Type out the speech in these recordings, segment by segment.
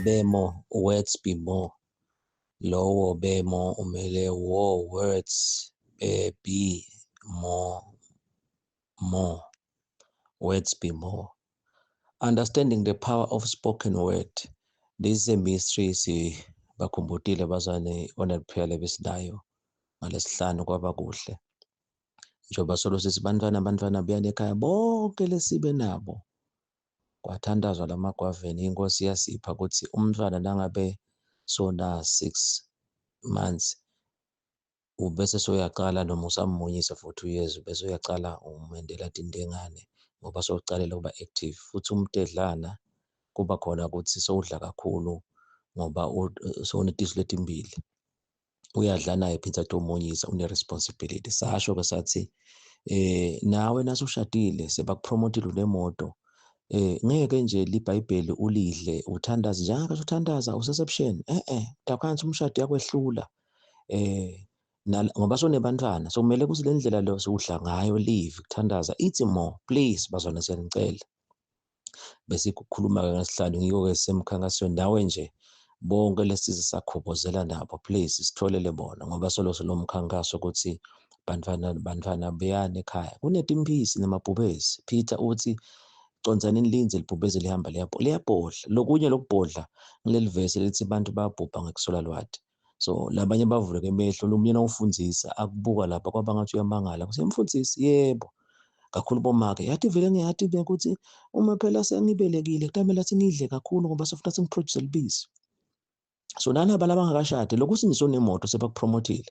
bemo, words be more. Lowo bemo umele wo, words be more, more, words be more. Understanding the power of spoken word. This is a mystery sibakhumbutile bazwane oneliphela lebesinayo ngalesihlanu kwaba kuhle. Njengoba solo sithi bantwana bantwana buyani ekhaya bonke lesibe nabo. Kwathandazwa lamagwaveni inkosi yasipha ukuthi umntwana nangabe sona 6 months ubese soyaqala noma usamunyisa for 2 years, bese uyaqala umendela tintengane ngoba sowucalela ukuba active. Futhi umtedlana kuba khona ukuthi sowudla kakhulu ngoba sowunetisu letimbili, uyadla naye phindze atomunyisa, une-responsibility. Sasho-ke sathi nawe nasushadile, sebakupromotile, unemoto, ngeke nje libhayibheli ulidle uthandaze njengakathi uthandaza usesebusheni, utakhanthi umshado uyakwehlula ngoba sonebantwana. So kumele ukuthi le ndlela lo siwudla ngayo live kuthandaza ithi more. Please bazwana, siyanicela. Bese kukhuluma-ke ngesihlanu, ngiko-ke semkhankasweni nawe nje bonke lesize sakhobozela nabo, please sitholele bona ngoba solo mkhankaso ukuthi bantwana bantwana buyani ekhaya, kunetimphisi nemabhubesi. Peter uthi condzanini lindze libhubezi lihamba liyabhodla. Lokunye lokubhodla ngileli vesi lithi abantu bayabhubha ngekusola lwati. So labanye bavuleke emehlo, lo munye nawufundzisa akubuka lapha kwaba ngathi uyamangala kusemfundisi. Yebo kakhulu bomake, yathi vele ngiyati ukuthi uma phela sengibelekile kutamele athi ngidle kakhulu ngoba sefuna sengiproduce libisi. So nalaba labangakashadi lokuthi nje sonemoto, sebakupromotile,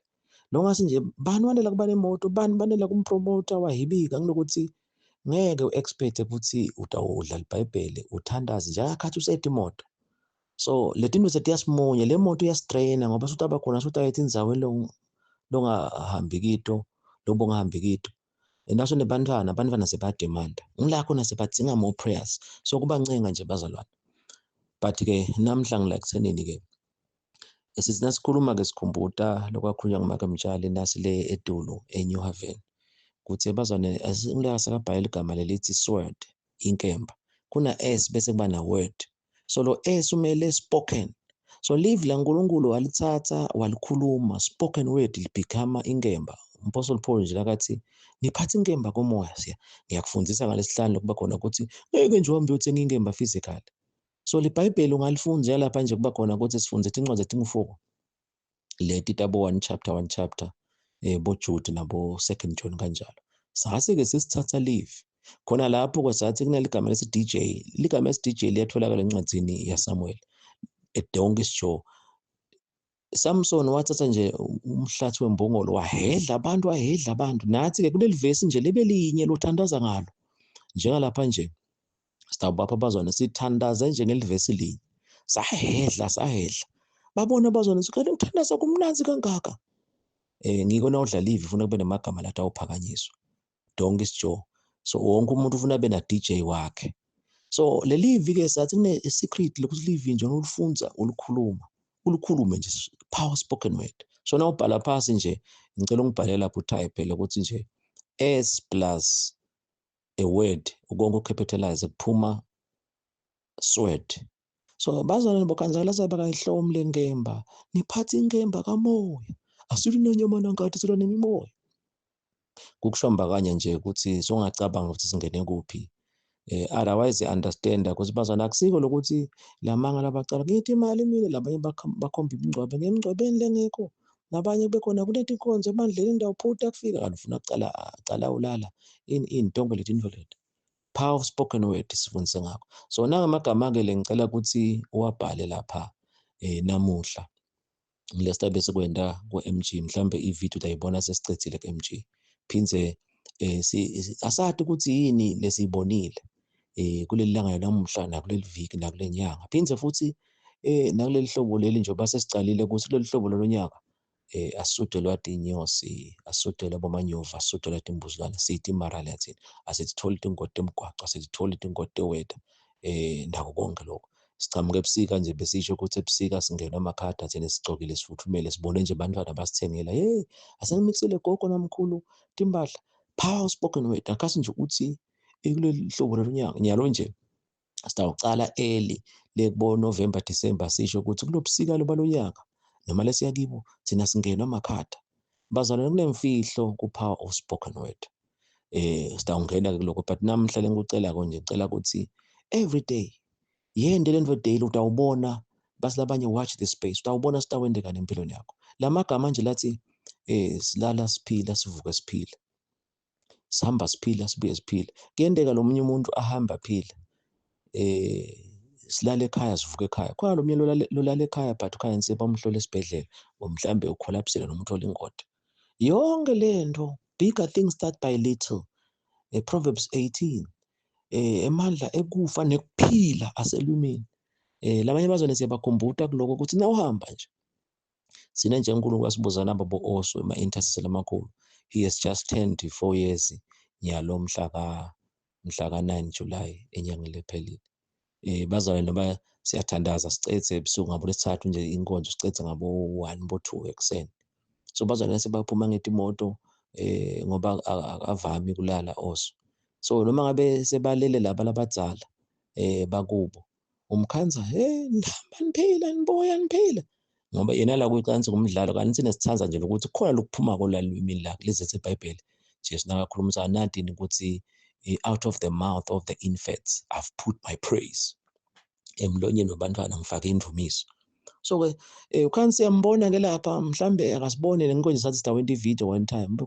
lo ngase nje bani wanela kuba nemoto, bani banela kumpromota wahibika ngilokuthi ngeke u-expect ukuthi utawudla libhayibheli uthandaze njengakhathi usethe imoto. So le tinto setiyasimunye, le moto iyasitraina ngoba sutaba khona sutayethi indzawo longahambi kito, lobo ungahambi kito. And naso nebantwana, abantwana sebademanda ngila khona, sebadzinga more prayers. So kubancenga nje bazalwane. But-ke namhla ngila ekuthenini-ke sithi nasikhuluma-ke sikhumbuta lokwakhulunywa ngumake Mtshali nasi le etulu eNew Haven kuthi bazalwane ngila sakabhalela igama lelithi sword, inkemba, kuna S bese kuba na word. So lo S umele spoken. So live laNkulunkulu walithatha walikhuluma, spoken word libecome inkemba. Umpostoli Paul nje lakathi niphathe inkemba komoya. Siya ngiyakufundisa ngalesihlanu lokuba khona ukuthi ngeke nje uhambe uyothenga inkemba physical. So libhayibheli ungalifunda lapha nje kuba khona ukuthi sifunde tincwadi zetingufuko leti tabo one chapter, one chapter, bo Jude nabo Second John kanjalo. Sase-ke sesithatha live khona lapho kwasathi kuneligama lesi DJ. Ligama lesi DJ liyatholakala encwadini yaSamuel, a donkey's jaw. Samson wathatha nje umhlathi wembongolo wahedla abantu, wahedla abantu. Nathi-ke kuleli vesi nje libe linye lothandaza ngalo njengalapha nje sitawubapha abazwane sithandaze nje ngelivesi linye, sahedla sahedla, babona abazwane ukuthi uthandaza kumnanzi kangaka. Ngiko nawudla live ufuna kube namagama lathi awuphakanyiswa, donkey's jaw. So wonke umuntu ufuna abe na DJ wakhe. So leli live-ke sathi kune-secret lokuthi live nje ulifunza ulikhuluma, ulukhulume nje, power spoken word. So nawubhala phasi nje, ngicela ungibhalele lapho, utype lokuthi nje S plus a word, konke ucapitalize, kuphuma sword. So bazalwane bokhanzakala sabakayihlomle nkemba, niphathe inkemba kamoya, asilwi nanyama nangathi, silwa nemimoya. Kukushambakanya nje ukuthi songacabanga ukuthi singene kuphi. Otherwise understand ukuthi bazalwane akusiko lokuthi lamanga labacala ngithi imali mina, labanye bakhomba imingcwabo ngemingcwabeni lengekho, nabanye kube khona kunetinkonzo ebandleni indawo phutha kufika kanti ufuna kucala cala ulala ini ini tonke letinto leti. Power of spoken word sifundise ngakho. So nangamagama-ke le ngicela ukuthi uwabhale lapha namuhla ngilesitabe sikwenda ku-MG, mhlambe i-video utayibona sesicedzile ku-MG. Phindze asati ukuthi yini lesiyibonile kuleli langa namuhla nakuleli viki nakule nyanga, phindze futhi nakuleli hlobo leli njengoba sesicalile ukuthi kuleli hlobo lolonyaka asisudelwa tinyosi, asisudelwa bomanyova, asisudelwa timbuzulwane, sithi imarali yathini, asitholi tingoti temgwaco, asitholi tingoti teweda, nako konke lokho. Sichamuka ebusika nje, besisho ukuthi ebusika singenwa amakhada thina, sigcokile, sifuthumele, sibone nje abantwana basithengela, hey, asengimikisele gogo namkhulu timpahla. Power spoken word akasi nje ukuthi kuleli hlobo lolunyaka nyalo nje. Sitawucala early lekubo November, December, sisho ukuthi kulobusika lobalonyaka noma lesiya kibo thina singenwa amakhada. Bazalwane, kunemfihlo ku-power of spoken word. Sitawungena ke kuloko, but namhla lengikucelako nje, ngicela ukuthi every day yente lento daily, utawubona basi labanye, watch this space, utawubona sitawendekani empilweni yakho. Lamagama nje lathi silala siphila, sivuke siphila, sihamba siphila, sibuye siphila. Kuyenteka lo munye umuntu ahamba aphila, silale ekhaya, sivuke ekhaya. Khona lo munye lolala ekhaya, but ukhaya nse bamhlola esibhedlela, mhlambe ucollapsile noma uthola ingodi. Yonke lento, bigger things start by little. Proverbs 18, emandla ekufa nekuphila aselwimini. Labanye bazone siyabakhumbuta kuloko ukuthi nawuhamba nje sine nje uNkulunkulu wasibuza nabo bo-Oso ema-intercessor lamakhulu. He has just turned 4 years nyalo mhla ka-9 July enyangeni lephelile. Bazalwane, noma siyathandaza sicethe ebusuku ngabo lesithathu nje inkonzo, sicethe ngabo 1 bo 2 ekuseni. So bazalwane sebaphuma ngetimoto ngoba akavami kulala Oso. So noma ngabe sebalele laba labadzala bakubo, umkhanza, hey, nihamba niphila, nibuya niphila, ngoba yena la kuyicansi ngumdlalo. Kanti thina sithanda nje ukuthi khona lokuphuma kolalwimini lakhe lizethe iBhayibheli. Jesu nakakhuluma natini ukuthi out of the mouth of the infants I've put my praise, emlonyeni wabantwana ngifake indumiso. So ke ukhansi siyambona ke lapha, mhlambe akasibone ngenkonzo sathi sidawenta i-video one time,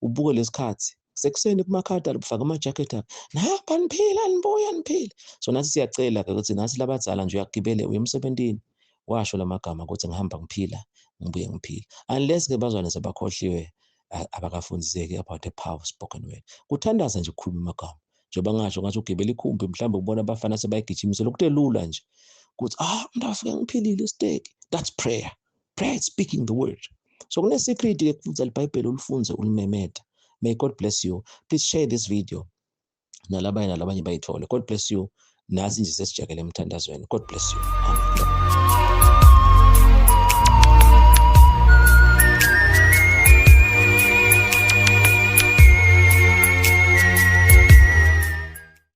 ubuke lesikhathi sekuseni kumakhadi alufaka ama-jacket akhe, nahamba niphila, nibuya niphila. So nathi siyacela ke ukuthi nathi labadzala nje, uyagibele uye emsebentini, washo lamagama ukuthi ngihamba ngiphila, ngibuye ngiphila, unless ke bazwane sebakhohliwe, abakafundiseki about the power of spoken word. Kuthandaza nje, ukukhuluma amagama, njengoba ngasho ngathi ugibela ikhumbi, mhlawumbe ubona abafana sebayigijimise lokute lula nje ukuthi ngafike ngiphilile isiteki. That's prayer. Prayer is speaking the word. So kune-secret ke kufundza libhayibheli, ulifunze, ulimemeta. May God bless you. Please share this video nalabanye, nalabanye bayithole. God bless you. Nasi nje sesijakele emthandazweni. God bless you. Amen.